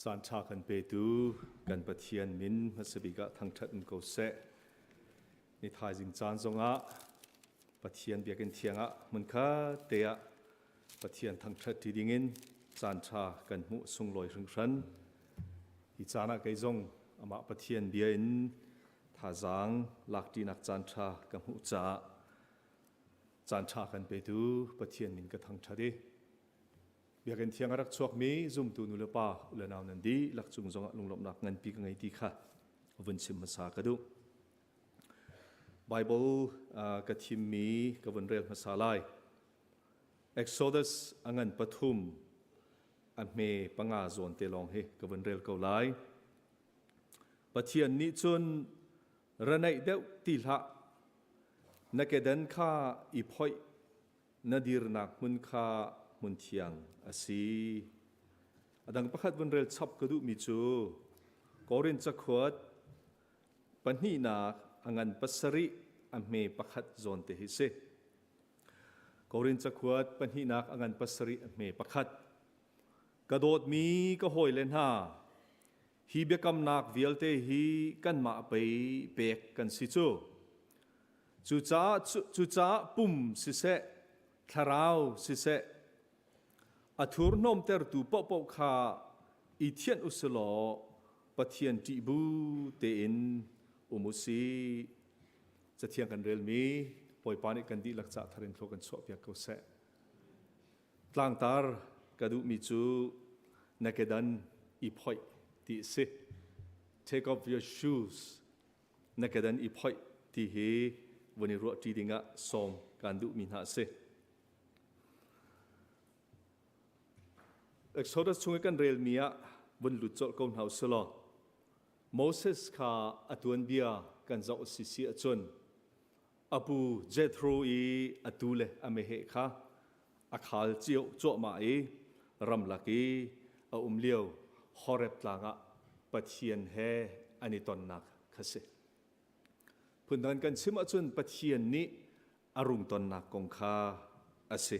Caan ṭha kan petu kan Pathian min hmasa bik ah thangṭhat um ko seh. Ni thaizing caan zongah Pathian biakinn thiang ah hmunkhat te ah Pathian thangṭhat ṭi dingin caan ṭha kan hmuh sunglawi hringhran. Hi caan ah kei zong amah Pathian bia in thazaang lakṭinak caan ṭha ka hmuh caah caan ṭha kan petu Pathian min ka thangṭhat i Biakinn thiang a rak chuakmi zumtu nu le pa u le nau nan dihlak cung zongah lunglawmhnak nganpi ka ngei ti kha vun chim hmasa ka duh. Bible ka thimmi ka vun rel hmasa lai. Exodus a ngan pathum a hme panga zawn te lawng hi ka vun rel ko lai. Pathian nih cun ra naih deuh ti hlah na kedan kha i phoih na dirnak hmun kha hmun thiang a si. A dang pakhat vun rel chap ka duhmi cu Korin cakhuat pahnihnak a ngan pasarih a hme pakhat zawn te hi si. Korin cakhuat pahnihnak a ngan pasarih a hme pakhat. Ka dawtmi ka hawile hna, hi biakamnak vialte hi kanmah pei pek kan si cu. Cucaah pum siseh, thlarau siseh, a thurhnawmtertu paohpaoh kha i thianh u si law Pathian ṭih bu tein um u sih. Cathiang kan relmi Bawipa nih kan dihlak cah thar in thlua kan chuahpiak ko seh. Tlangtar ka duhmi cu na kedan i phoih ti a si. Take off your shoes. Na kedan i phoih ti hi vun i ruahṭi dingah sawm kaan duhmi hna a si. Exodus chung i kan relmi ah vun lut colh ko hna usih law Moses kha a tuanbia kan zoh a si si ahcun a pu Jethro i a tu le a meheh kha a khal cio cuahmah i ramlak i a um lio Horeb tlang ah Pathian he an i tonnak kha si. Phundang kan chim ahcun Pathian nih a rung tonnak kong kha a si.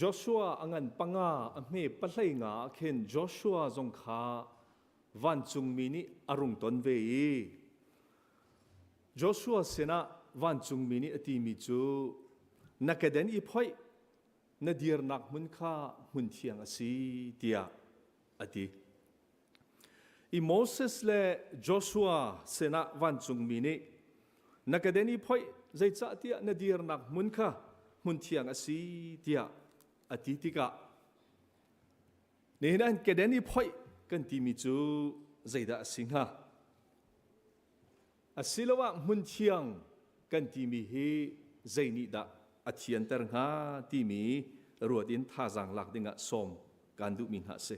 Joshua a ngan panga a hme pahlei nga ah khin Joshua zong kha vancungmi nih a rung ton ve i Joshua sinah vancungmi nih a timi cu na keden i phoih na dirnak hmun kha hmun thiang a si tiah a ti. I Moses le Joshua sinah vancungmi nih na keden i phoih zeicahtiah na dirnak hmun kha hmun thiang a si tiah a ti tikah nihin an keden i phoih kan timi cu zeidah a si hnga? Asiloah hmun thiang kan timi hi zei nih dah a thianter hnga timi ruat in thazaang lak dingah sawm kaan duhmi hna a si.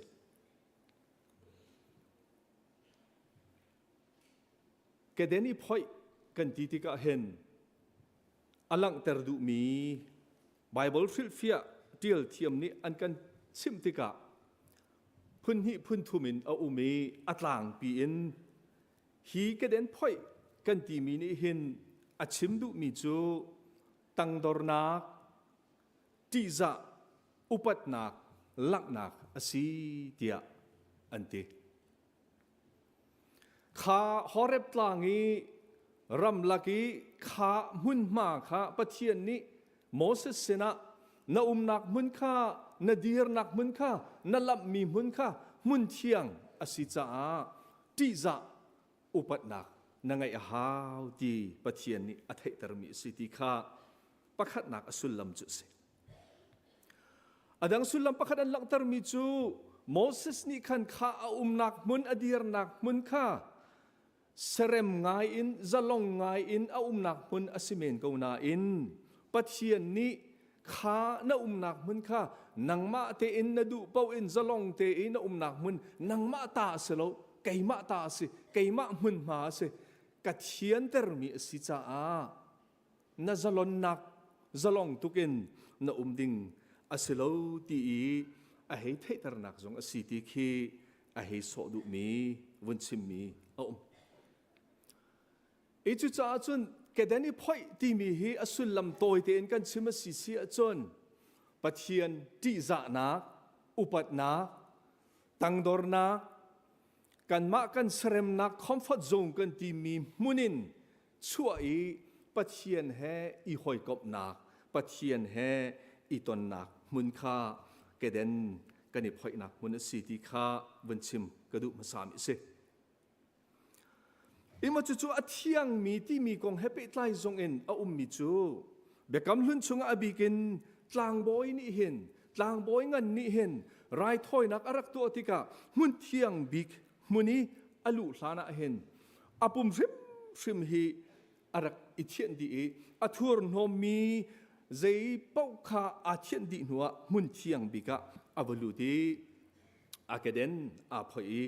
Keden i phoih kan ti tikah hin a langhter duhmi Baibal hrilhfiah ṭial thiam nih an kan chimh tikah phun hnih phun thum in a um i a tlangpi in hi keden phoih kan timi nih hin a chim duhmi cu tangdornak, ṭihzah, upatnak, langhnak a si tiah an ti. Kha Horeb tlang i ramlak i kha hmunhma kha Pathian nih Moses sinah na umnak hmun kha na dirnak hmun kha na lamhmi hmun kha hmun thiang a si caah ṭihzah upatnak na ngeih a hau ti Pathian nih a theihtermi a si ti kha pakhatnak a sullam cu a si. A dang sullam pakhat an langhtermi cu Moses nih khan kha a umnak hmun a dirnak hmun kha serem ngai in zalong ngai in a umnak hmun a si men ko nain Pathian nih kha na umnak hmun kha nangmah tein na duh paoh in zalong tein na umnak hmun nangmah ta a si lo keimah ta a si keimah hmunhma a si ka thiantermi a si caah na zalonnak zalong tukin na um ding a si lo ti i a hei theihternak zong a si ti khi a hei sawh duhmi vun chimmi a um. I cucaah cun kedan i phoih timi hi a sullam tawi tein kan chim a si si ahcun Pathian ṭihzahnak, upatnak, Tangdornak, kanmah kan seremnak comfort zone kan timi hmun in chuah i Pathian he i hawikomhnak, Pathian he i tonnak hmun kha keden kan i phoihnak hmun a si ti kha vun chim ka duh hmasa mi a si. Ima cucu a thiangmi timi kong he pehtlai zongin a ummi cu Biakam Hlun chungah a bikin tlangbawi nih hin tlangbawi ngan nih hin raithawinak a rak tuah tikah hmun thiang bik hmun i a luh hlan ah hin a pum hrimhrim hi a rak i thianh dih i a thurhnawmmi zei paoh kha aa thianh dih hnuah hmun thiang bik ah a va lut i a keden aa phoih i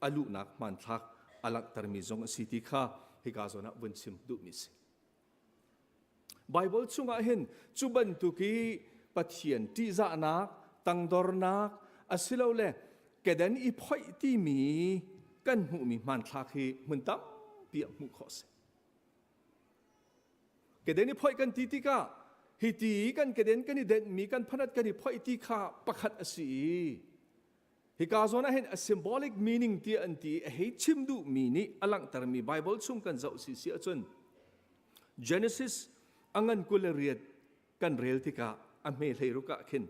a luhnak hmanthlak a langhtermi zong a si ti kha hika zawn ah vun chim duhmi a si. Baibal chungah hin cu bantuk i Pathian ṭihzahnak, tangdornak asilole keden i phoih timi kan hmuhmi hmanthlak hi hmun tampi ah hmuh khawh a si. Keden i phoih kan ti tikah hi ti kan keden kan i denhmi kan phanat kan i phoih ti kha pakhat a si i hika zawn ah hin a symbolic meaning tiah an ti i a hei chim duhmi nih a langhtermi Bible chung kan zoh si si ahcun Genesis a ngan 28 kan rel tikah a hme hlei ruk ah khin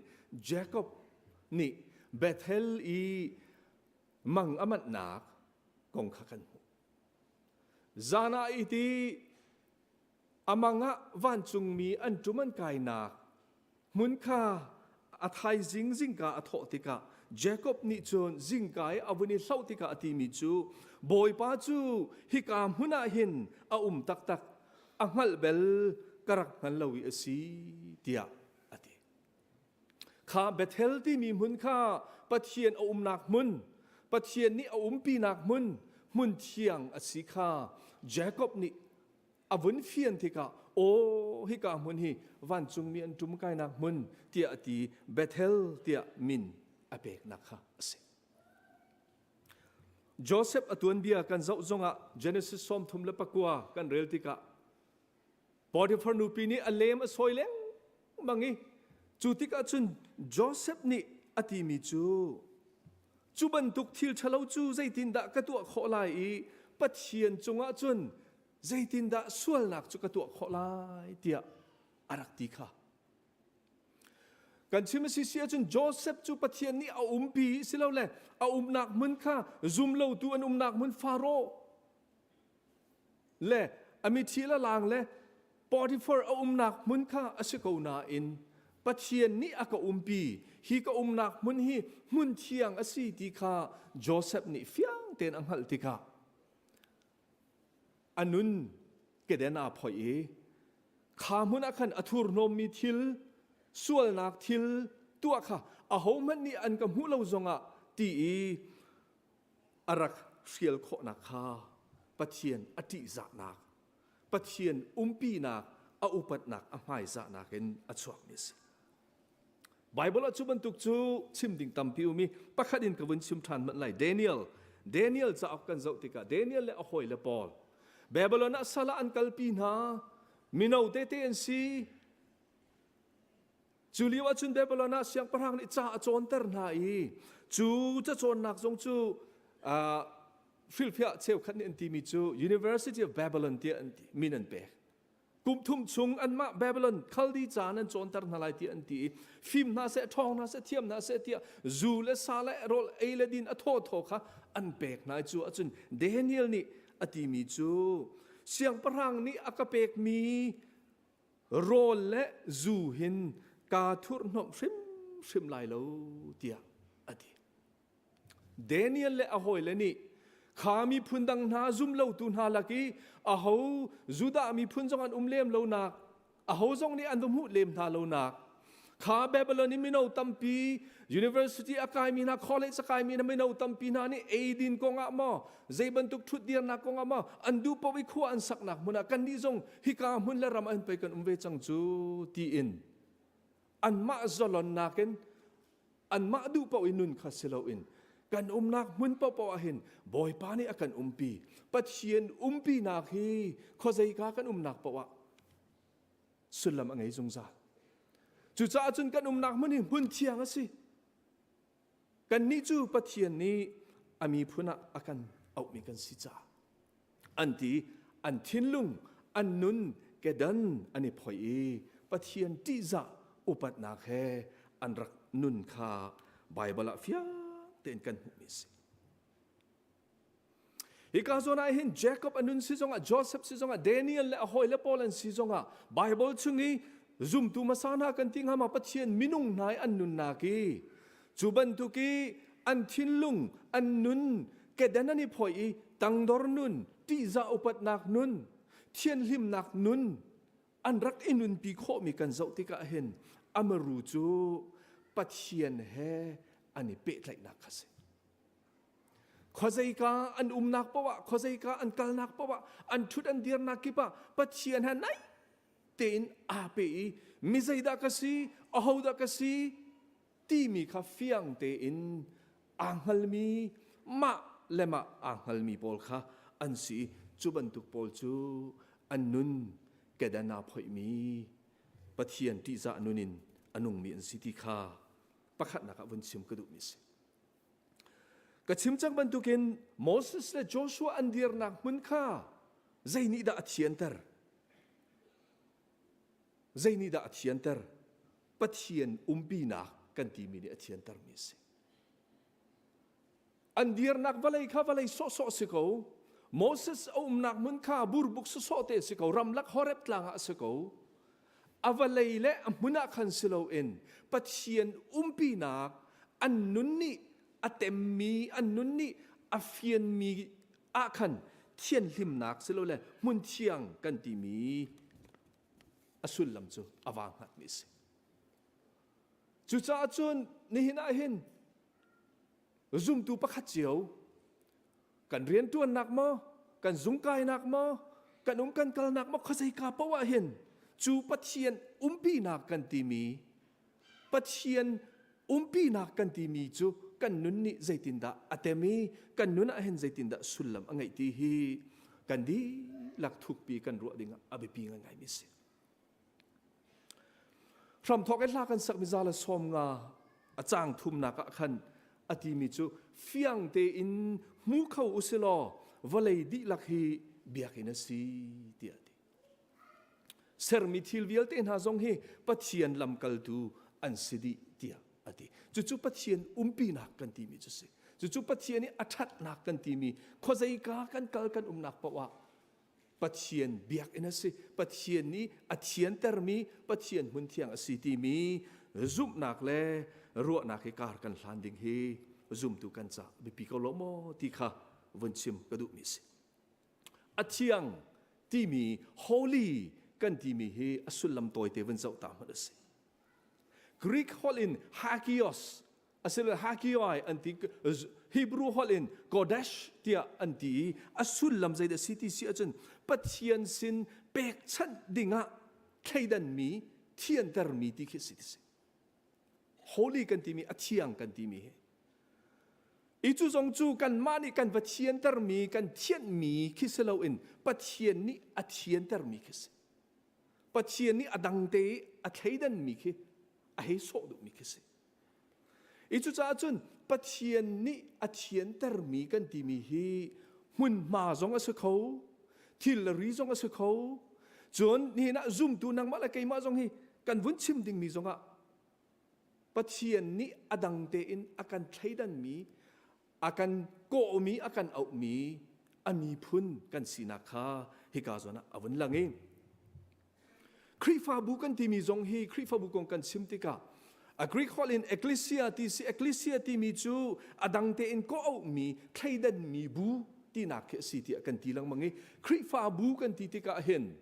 Jacob nih Bethel i mang a manhnak kong kha kan hmuh. Zan ah i ti a mang ah vancungmi an ṭum an kainak hmun kha a thaizing zingka a thawh tikah Jakob nih cun zingka i a vun i hlauh tikah a timi cu Bawipa cu hika hmun ah hin a um taktak a hngalh bel ka rak hngal lo i a si tiah a ti. Kha Bethel timi hmun kha Pathian a umnak hmun, Pathian nih a umpinak hmun, hmun thiang a si kha Jakob nih a vun fian tikah aw hika hmun hi vancungmi an ṭum kainak hmun tiah a ti Bethel tiah min a peknak kha a si. Joseph a tuanbia kan zoh zongah Genesis 39 kan rel tikah Potiphar nupi nih a lem a sawi lengmang i cu tikah cun Joseph nih a timi cu cu bantuk thil ṭhalo cu zeitindah ka tuah khawh lai i Pathian cungah cun zeitindah sualnak cu ka tuah khawh lai tiah a rak ti kha. Kan chim a si si ahcun Joseph cu Pathian nih a umpi silole a umnak hmun kha zumlotu an umnak hmun Faro le a mithi le lang le Potiphar a umnak hmun kha a si ko nain Pathian nih a ka umpi hi ka umnak hmun hi hmun thiang a si ti kha Joseph nih fiang tein a hngalh tikah a nun keden aa phoih i kha hmun ah khan a thurhnawmmi thil sualnak thil tuah kha ahohmanh nih an ka hmuh lo zongah ti i a rak hrial khawhnak kha Pathian a ṭihzahnak, Pathian umpinak, a upatnak, a hmaizahnak in a chuakmi a si. Bible ah cu bantuk cu chim ding tampi um i pakhat in ka vun chim ṭhan manh lai. Daniel, Daniel cauk kan zoh tikah Daniel le a hawile pawl Babylon ah sal ah an kalpi hna, mino tete an si. Cu lio ahcun Babylon ah siangpahrang nih ca a cawnter hna i cu cacawnnak zong cu uh, hrilhfiah cheukhat nih an timi cu University of Babylon tiah an ti, min an pek. Kum thum chung anmah Babylon Khaldi ca nan cawnter hna lai tiah an ti i fim hna seh, ṭhawng hna seh, thiam hna seh tiah zu le sa le rawl ei le din a thawthaw kha an pek hna i cu ahcun Daniel nih a timi cu siangpahrang nih a ka pekmi rawl le zu hin kaa thurhhnawmh hrimhrim lai lo tiah a ti. Daniel le a hawile nih kha miphun dang hna zum lotu hna lak i aho Judah miphun zong an um lem lonak aho zong nih an va hmuh lem hna lonak kha Babylon i mino tampi university a kaimi hna college a kaimi hna mino tampi hna nih eidin kongah maw zei bantuk ṭhutdirnak kongah maw an duh paoh i khua an saknak hmun ah kannih zong hika hmun le ram ah hin pei kan um ve cang cu tiin anmah zalonnak in anmah duh paoh i nun kha si loin kan umnak hmun paohpaoh ah hin Bawipa nih a kan umpi Pathian umpinak hi khuazeika kan umnak paoh ah sullam a ngei zungzal. Cucaah cun kan umnak hmun hi hmun thiang a si. Kannih cu Pathian nih a miphun ah a kan auhmi kan si caah an ti an thinlung an nun kedan an i phoih i Pathian ṭihzah upatnak he an rak nun kha Baibal ah fiang tein kan hmuhmi a si. Hika zawn ah hin Jacob a nun si zongah Joseph si zongah Daniel le a hawile pawl an si zongah Bible chung i zumtu hmasa hna kan ti hnga ma Pathian minung hna i an nunnak i cu bantuk i an thinlung an nun kedan an i phoih i tangdor nun ṭihzah upatnak nun thianhlimnak nun an rak i nunpi khawhmi kan zoh tikah hin amaru cu Pathian he an i pehtlaihnak kha si. Khuazeika an umnak paoh ah, khuazeika an kalnak paoh ah, an ṭhut an dirnak kip ah Pathian he naih tein aa pe i mi zeidah ka si, ahodah ka si timi kha fiang tein aa hngalmi mah le mah aa hngalmi pawl kha an si i cu bantuk pawl cu an nun kedan aa phoihmi Pathian ṭihzah nun in a nungmi an si ti kha pakhatnak ah vun chim ka duhmi a si. Ka chim cang bantukin Moses le Joshua an dirnak hmun kha zeinihdah a thianter? Zeinihdah a thianter? Pathian umpinak kan timi nih a thiantermi a si. An dirnak vawlei kha vawlei sawhsawh si ko. Moses a umnak hmun kha burbuk sawsawh te si ko. Ramlak Horeb tlang ah a si ko. A vawlei le a hmun ah khan si loin Pathian umpinak an nun nih a temmi an nun nih a fianmi ah khan thianhlimnak silole hmun thiang kan timi a sullam cu a vaa hngatmi a si. Cucaah cun nihin ah hin zumtu pakhat cio kan rianṭuannak maw kan zungkainak maw kan um kan kalnak maw khuazeika paoh ah hin cu Pathian umpinak kan timi Pathian umpinak kan timi cu kan nun nih zeitindah a tem i kan nun ah hin zeitindah sullam a ngeih ti hi kan dihlak thukpi kan ruah ding ah a biapi ngaingaimi a si. Hramthawk i hla kan sakmi za le 50 a caang thumnak ah khan a timi cu fiang tein hmu kho u si law vawlei dihlak hi biakinn a si tiah a ti. Sermi thil vialte hna zong hi Pathian lamkaltu an si dih tiah a ti. Cucu Pathian umpinak kan timi cu si. Cucu Pathian i a ṭhatnak kan timi khuazeika kan kal kan umnak paoh ah Pathian biakinn a si. Pathian nih a thiantermi Pathian hmun thiang a si timi zumhnak le ruahnak hi kar kan hlan ding hi zumtu kan ca biapi ko lo maw ti kha vun chim ka duhmi a si. A thiang timi holy kan timi hi a sullam tawite vun zoh ta hmanh a si. Greek holh in hagios asilo hagioi an ti Hebrew holh in Kodesh tiah an ti i a sullam zeidah si ti si ahcun Pathian sin pekchanh dingah thleidanmi thiantermi ti khi si ti si holy kan timi a thiang kan timi hi i cu zong cu kanmah nih kan va thiantermi kan thianhmi khi si loin Pathian nih a thiantermi khi si Pathian nih a dangte i a thleidanmi khi a hei sawh duhmi khi si. I cucaah cun Pathian nih a thiantermi kan timi hi hmunhma zong a si kho, thil le ri zong a si kho. Cun nihin ah zumtu nangmah le keimah zong hi kan vun chim dingmi zongah Pathian nih a dang tein a kan thleidanmi a kan kawhmi a kan auhmi a miphun kan sinak kha hika zawn ah a vun lang i Khrihfabu kan timi zong hi Khrihfabu kong kan chim tikah a Greek holh in ecclesia ti si ecclesia timi cu a dang tein kawh auhmi thleidanmi bu tinak khi a si tiah kan ti lengmang i Khrihfabu kan ti tikah hin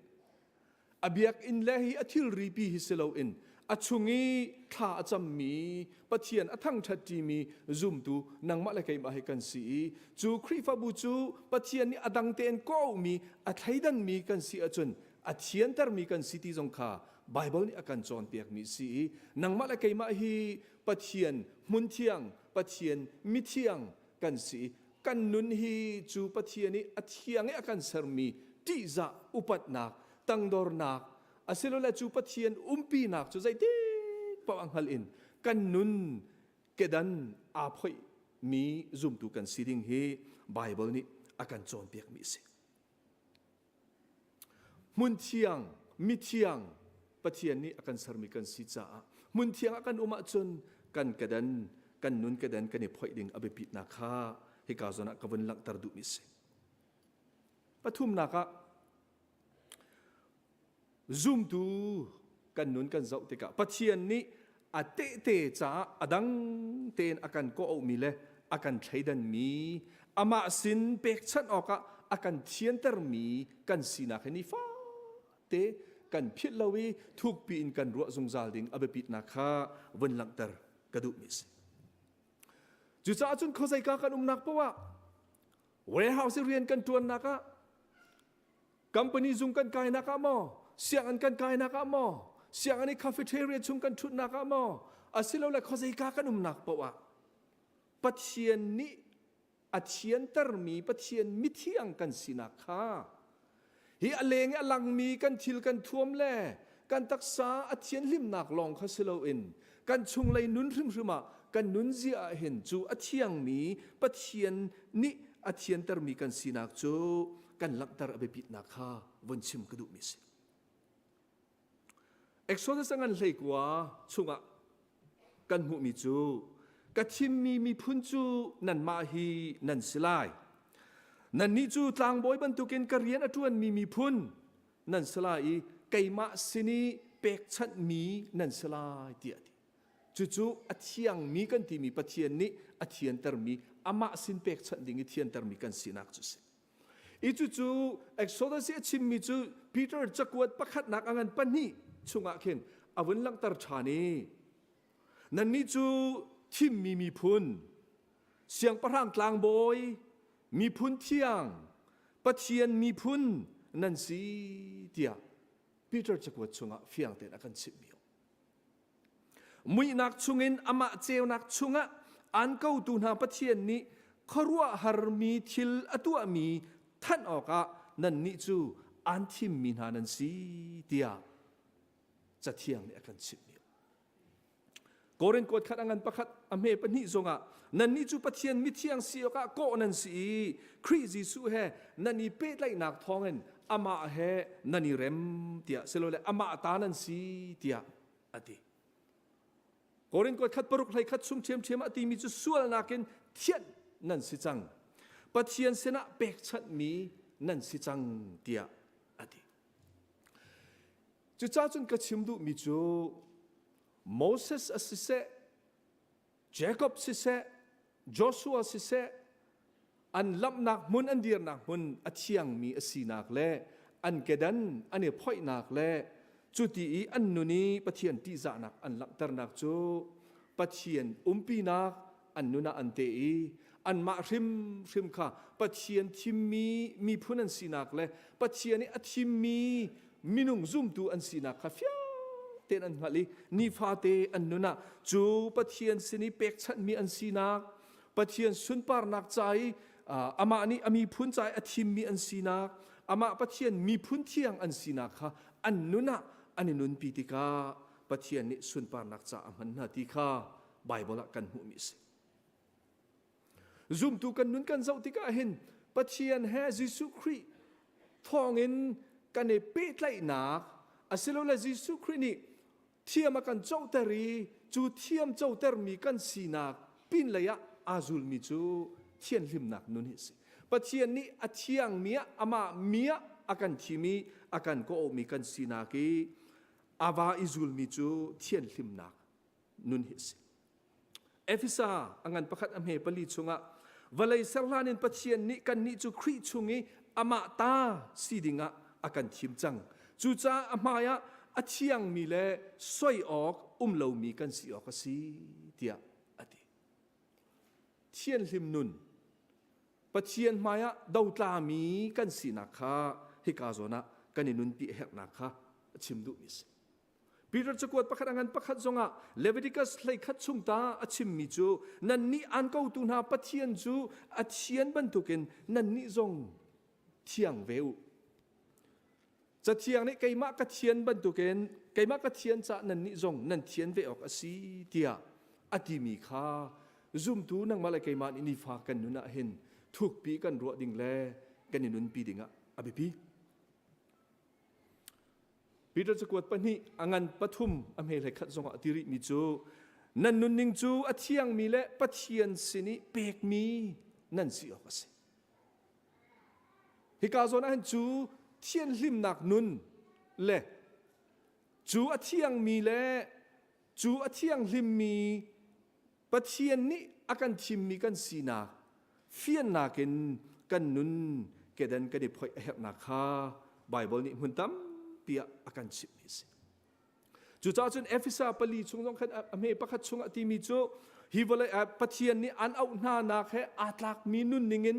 A biakinn le hi a thilri pi hi si loin a chung i thla a cammi Pathian a thangṭhatṭimi zumtu nangmah le keimah hi kan si i cu Khrihfabu cu Pathian nih a dang tein kawhmi a thleidanmi kan si ahcun a thiantermi kan si ti zong kha Baibal nih a kan cawnpiakmi si i nangmah le keimah hi Pathian hmunthiang Pathian mithiang kan si i kan nun hi cu Pathian i a thiang i a kan sermi ṭihzah upatnak tangdornak asilole cu Pathian umpinak cu zeitik paoh a hngalh in kan nun kedan aa phoih mi zumtu kan si ding hi Bible nih a kan cawnpiak mi a si. Hmun thiang, mithiang Pathian nih a kan sermi kan si caah hmun thiang ah kan um ahcun kan kedan, kan nun kedan kan i phoih ding a biapitnak kha hika zawn ah ka vun langhter duhmi a si. Pathumnak ah zumtu kan nun kan zoh tikah Pathian nih a tehte caah a dang tein a kan kawh-auhmi le a kan thleidanmi amah sin pekchanh awkah a kan thiantermi kan sinak hi nifate kan philh lo i thukpi in kan ruah zungzal ding a biapitnak kha vun langhter ka duhmi a si. Cucaah cun khuazeika kan umnak paoh ah warehouse i rian kan ṭuannak ah Company zung kan kainak ah maw, sianginn kan kainak ah maw, sianginn i cafeteria chung kan ṭhutnak ah maw, asilole khuazeika kan umnak paoh ah Pathian nih a thiantermi Pathian mithiang kan sinak kha hi a leng i a langmi kan thil kan thuam le kan taksa a thianhlimnak lawng kha si loin kan chunglei nun hrimhrim ah kan nunzia ah hin cu a thiangmi Pathian nih a thiantermi kan sinak cu kan langhter a biapitnak kha vun chim ka duhmi a si. Exodus a ngan hleikua chungah kan hmuhmi cu ka thimmi miphun cu nanmah hi nan si lai. Nannih cu tlangbawi bantukin ka rian a ṭuanmi miphun nan si lai i keimah sin i pekchanhmi nan si lai tiah a ti. Cucu a thiangmi kan timi Pathian nih a thiantermi amah sin pekchanh ding i thiantermi kan sinak cu a si. I cucu Exodus i a chimmi cu Peter cakuat pakhatnak a ngan pahnih chungah khin a vun langhter ṭhan i nannih cu thimmi miphun, siangpahrang tlangbawi, miphun thiang, Pathian miphun nan si tiah Peter cakuat chungah fiang tein a kan chimhmi Muihnak chungin amah ceunak chungah aan kotu hna Pathian nih khuaruahharmi thil a tuahmi thanh awkah nannih cu aan thimmi hna nan si tiah Cathiang nih a kan chimhmi. Korin kuat khat a ngan pakhat a hme pahnih zongah nannih cu Pathian mithiang si awkah kawh nan si i Khrih Jesuh he nan i pehtlaihnak thawngin amah he nan i rem tiah silole amah ta nan si tiah a ti. Korin kuat khat paruk hlei khat chung ṭhiamṭhiam a timi cu sualnak in thianh nan si cang. Pathian sinah pekchanhmi nan si cang tiah a ti. Cucaah cun ka chim duhmi cu Moses a siseh, Jacob siseh, Joshua siseh, an lamhnak hmun an dirnak hmun a thiangmi a sinak le an kedan an i phoihnak le cuti i an nun i Pathian ṭihzahnak an langhternak cu Pathian umpinak an nun ah an te i anmah hrimhrim kha Pathian thimmi miphun an sinak le Pathian i a thimmi minung zumtu an sinak kha fiang tein an hngalh i nifate an nun ah cu Pathian sin i pekchanhmi an sinak Pathian sunparnak ca i amah nih a miphun ca i a thimmi an sinak amah Pathian miphun thiang an sinak kha an nun ah an i nunpi tikah Pathian nih sunparnak ca a hman hna ti kha Baibal ah kan hmuhmi a si. Zumtu kan nun kan zoh tikah hin Pathian he Jesuh Khrih thawngin kan i pehtlaihnak asilole Jesuh Khrih nih thiam a kan coter i cu thiam cotermi kan sinak pinlei ah aa zulmi cu thianhlimnak nun hi a si. Pathian nih a thiangmi ah amah mi ah a kan thim i a kan kawhmi kan sinak i a va i zulmi cu thianhlimnak nun hi a si. Efesa a ngan pakhat a hme pali chungah vawlei ser hlan in Pathian nih kannih cu Khrih chung i amah ta si dingah a kan thim cang. Cucaah a hmaiah a thiangmi le soi awk um lomi kan si awk a si tiah a ti. Thianhlim nun Pathian hmaiah dotlami kan sinak kha hika zawn ah kan i nunpi a herhnak kha a chim duhmi a si. Peter cakuat pakhat a ngan pakhat zongah Leviticus hleikhat chung ta a chimmi cu nannih aan kotu hna Pathian cu a thian bantukin nannih zong thiang ve u. Cathiang nih keimah ka thian bantukin keimah ka thian caah nannih zong nan thian ve awk a si tiah. a timi kha zumtu nangmah le keimah nih nifa kan nun ah hin thukpi kan ruah ding le kan i nunpi ding ah a biapi. Peter cakuat pahnih a ngan pathum a hme hlei khat zongah a ti rihmi cu nan nunning cu a thiangmi le Pathian sin i pekmi nan si awk a si. Hika zawn ah hin cu thianhlimnak nun le cu a thiangmi le cu a thianghlimmi Pathian nih a kan thimmi kan sinak fiannak in kan nun kedan kan i phoih a herhnak kha Baibal nih hmun tampi ah a kan chimhmi a si. Cucaah cun Efesa pali chung zong khan a hme pakhat chungah timi cu hi vawlei ah Pathian nih an auh hna nak he aa tlakmi nunning in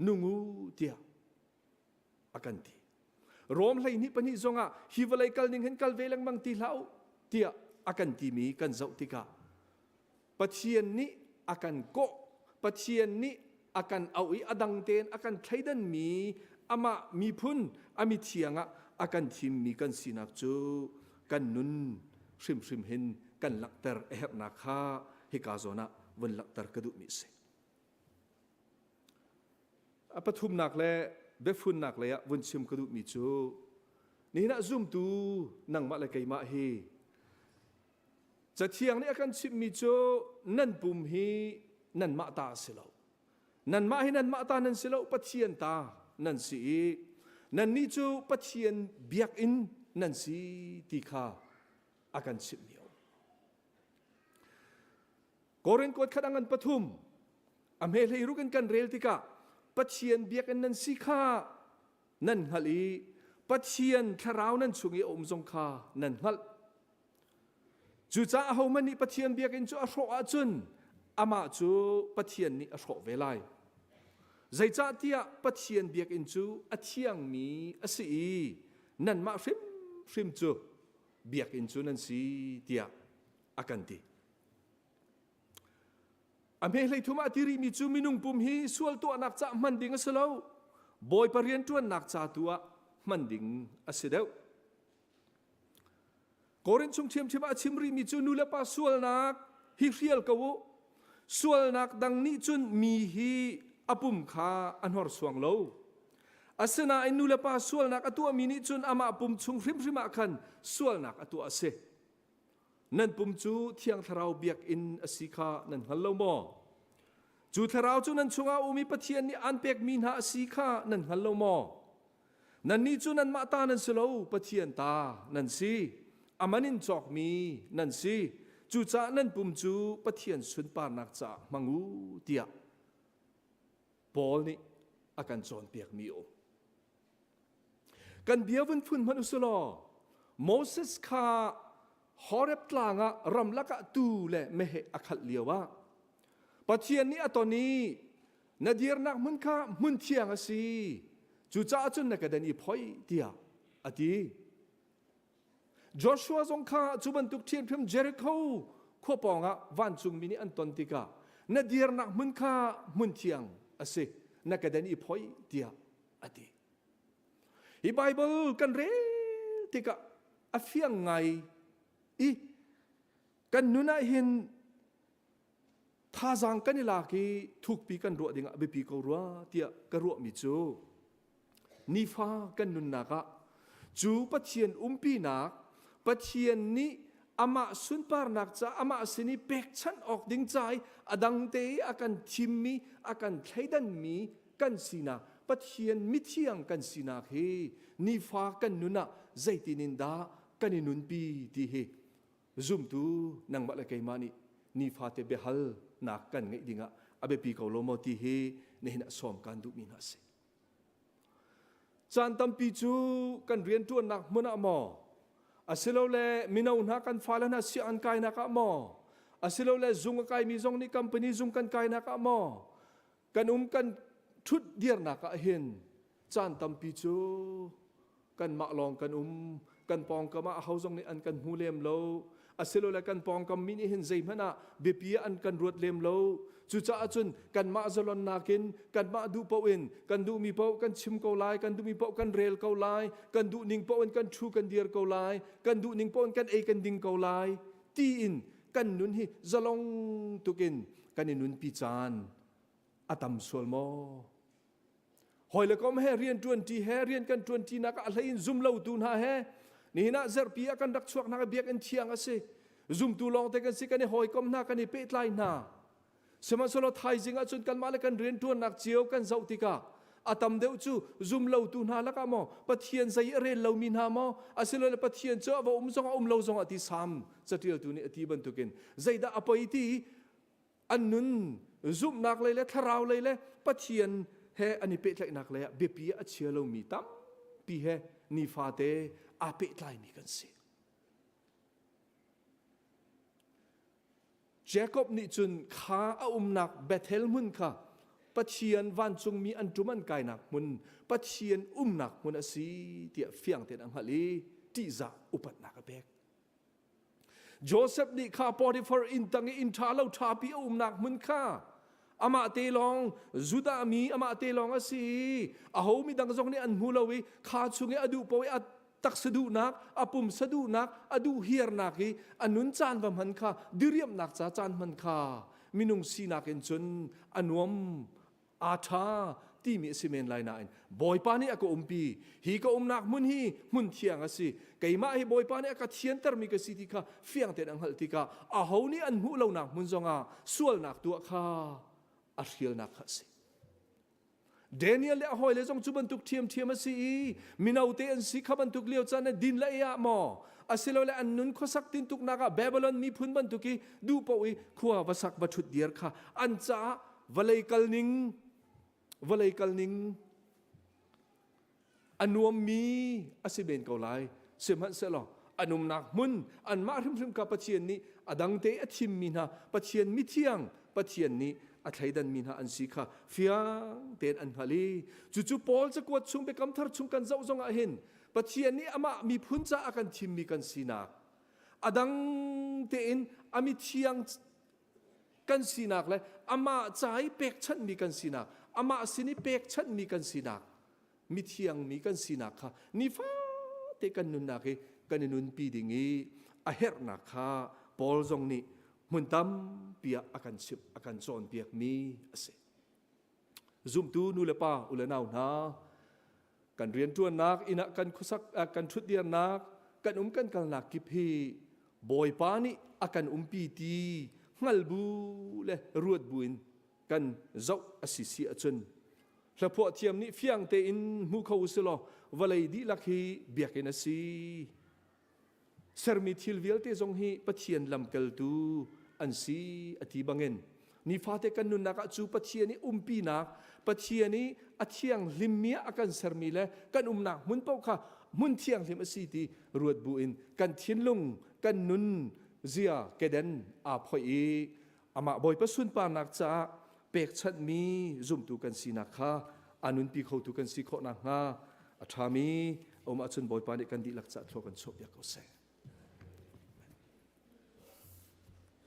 nung u tiah a kan ti. Rom 12 pahnih zongah hi vawlei kal ning hin kal ve lengmang ti hlah u tiah a kan timi kan zoh tikah Pathian nih a kan kawh, Pathian nih a kan auh i a dang tein a kan thleidanmi amah miphun a mithiang ah a kan thimmi kan sinak cu kan nun hrimhrim hin kan langhter a herhnak kha hika zawn ah vun langhter ka duhmi a si. A pathumnak le biafunnak lei ah vun chim ka duhmi cu nihin ah zumtu nangmah le keimah hi Cathiang nih a kan chimhmi cu nan pum hi nanmah ta a si lo. Nanmah hi nanmah ta nan si lo, Pathian ta nan si i nannih cu Pathian biakinn nan si ti kha a kan chimhmi a um. Korin kuat khat a ngan pathum a hme hlei ruk in kan rel tikah Pathian biakinn nan si kha nan hngalh i Pathian thlarau nan chung i a um zong kha nan hngalh. Cucaah ahohmanh nih Pathian biakinn cu a hrawh ahcun amah cu Pathian nih a hrawh ve lai. Zeicahtiah Pathian biakinn cu a thiangmi a si i nanmah hrimhrim cu biakinn cu nan si tiah a kan ti. A hme hleithum ah ti rihmi cu minung pum hi sual tuahnak ca hman ding a si lo. Bawipa rianṭuannak ca tu ah hman ding a si deuh. Korin chung ṭhiamṭhiam ah a chim rihmi cu nu le pa sualnak hi hrial ko u. Sualnak dang nih cun mi hi a pum kha a hnorsuang lo. Asinain nu le pa sualnak a tuahmi nih cun amah pum chung hrimhrim ah khan sualnak a tuah a si. Nan pum cu Thiang Thlarau biakinn a si kha nan hngal lo maw? Cu Thlarau cu nan chungah um i Pathian nih aan pekmi hna a si kha nan hngal lo maw? Nannih cu nanmah ta nan si lo, Pathian ta nan si. A man in cawkmi nan si. Cucaah nan pum cu Pathian sunparnak caah hmang u tiah Paul nih a kan cawnpiakmi a um. Kan bia vun phun hmanh u law Moses kha Horeb tlang ah ramlak ah tuu le meheh a khalh lio ah Pathian nih a ton i na dirnak hmun kha hmun thiang a si cucaah cun na kedan i phoi tiah a ti. Joshua zong kha cu bantuk ṭhiamṭhiam Jericho khua pawngah vancungmi nih an ton tikah na dirnak hmun kha hmun thiang a si na kedan i phoi tiah a ti. Hi Baibal kan rel tikah a fiang ngai i kan nun ah hin thazaang kan i lak i thukpi kan ruah dingah biapi ko rua tiah ka ruahmi cu nifa kan nunnak ah cu Pathian umpinak Pathian nih amah sunparnak ca amah sin i pekchanh awk ding ca i a dang te i a kan thimmi a kan thleidanmi kan sinak Pathian mithiang kan sinak hi nifa kan nun ah zeitin in dah kan i nunpi ti hi zumtu nangmah le keimah nih nifate biahalnak kan ngeih dingah a biapi ko lo maw ti hi nihin ah sawm kan duhmi hna a si. Caan tampi cu kan rianṭuannak hmun ah maw asilole mino hna kan fale hna sianginn kainak ah maw asilole zung a kaimi zong nih company zung kan kainak ah maw kan um kan ṭhut dirnak ah hin caan tampi cu kanmah lawng kan um kan pawngkam ah aho zong nih an kan hmu lem lo asilole kan pawngkam mi nih hin zeihmanh ah biapi ah an kan ruat lem lo cucaah cun kanmah zalonnak in kanmah duh paoh in kan duhmi paoh kan chim ko lai kan duhmi paoh kan rel ko lai kan duh ning paoh in kan ṭhu kan dir ko lai kan duh ning paoh in kan ei kan ding ko lai tiin. kan nun hi zalong tukin kan i nunpi caan a tam sual maw? Hawi le kom he rian ṭuanṭi he rian kan ṭuanṭinak ah a hlei in zum lotu hna he nihin ah zarhpi ah kan rak chuak hna biakinn thiang a si. Zumtu lawngte kan si kan i hawikom hna kan i pehtlai hna. Sihmanhsehlaw thaizing ahcun kanmah le kan rianṭuannak cio kan zoh tikah a tam deuh cu zum lotu hna lakah maw Pathian zei a rel lomi hna maw asilole Pathian cu a va um zong a um lo zong ah ti Salm caṭialtu nih a ti bantukin zeidah a poi ti an nun zumhnak lei le thlarau lei le Pathian he an i pehtlaihnak lei ah biapi ah a chia lomi tampi he nifate aa pehtlaimi kan si. Jakob nih cun kha a umnak Bethel hmun kha Pathian vancungmi an ṭum an kainak hmun, Pathian umnak hmun a si tiah fiang tein a hngalh i ṭihzah upatnak a pek. Joseph nih kha Potiphar inn tang i inn ṭha lo ṭhapi a umnak hmun kha amah te lawng Judah mi amah te lawng a si i aho mi dang zong nih an hmu lo i kha chung i a duh paoh i a taksa duhnak a pumsa duhnak a duh hiarnak i a nun caan va hman kha diriamnak ca caan hman kha minung sinak in cun a nuam aa ṭha timi a si men lai nain Bawipa nih a ka umpi hi ka umnak hmun hi hmun thiang a si keimah hi Bawipa nih a ka thiantermi ka si ti kha fiang tein a hngalh tikah aho nih an hmuh lonak hmun zongah sualnak tuah kha a hrialnak kha a si. Daniel le a hawile zong cu bantuk ṭhiamṭhiam a si i mino te an si kha bantuk lio caan ah din le ei ah maw asilole an nun khuasak tintuknak ah Babylon miphun bantuk i duh paoh i khua va sak va ṭhut dir kha an caah vawlei kal ning vawlei kal ning a nuammi a si men ko lai sihmanhsehlaw an umnak hmun anmah hrimhrim kha Pathian nih a dangte a thimmi hna Pathian mithiang Pathian nih a thleidanmi hna an si kha fiang tein an hngalh i cucu Paul cakuat chung Biakam Thar chung kan zoh zong ah hin Pathian nih amah miphun caah a kan thimmi kan sinak a dang tein a mithiang kan sinak le amah ca i pekchanhmi kan sinak amah sin i pekchanhmi kan sinak mithiang mi kan sinak kha nifate kan nunnak hi kan i nunpi ding i a herhnak kha Paul zong nih hmun tampi ah a kan chimh a kan cawnpiakmi a si. Zumtu nu le pa u le nau hna kan rianṭuannak inn ah kan khuasak kan ṭhutdirnak kan um kan kalnak kip hi Bawipa nih a kan umpi ti hngal bu le ruat bu in kan zoh a si si ahcun hlaphuah thiam nih fiang tein hmu kho usilaw vawlei dihlak hi biakinn a si. Sermi thil vialte zong hi Pathian lamkaltu an si a ti bangin nifate kan nunnak ah cu Pathian i umpinak Pathian i a thianghlimmi ah a kan sermi le kan umnak hmun paoh kha hmun thianghlim a si ti ruat bu in kan thinlung kan nun zia keden aa phoih i amah Bawipa sunparnak caah pekchanhmi zumtu kan sinak kha a nunpi khotu kan si khawh nakhnga a ṭhami a um ahcun Bawipa nih kan dihlak caah thlua kan chuahpiak ko seh.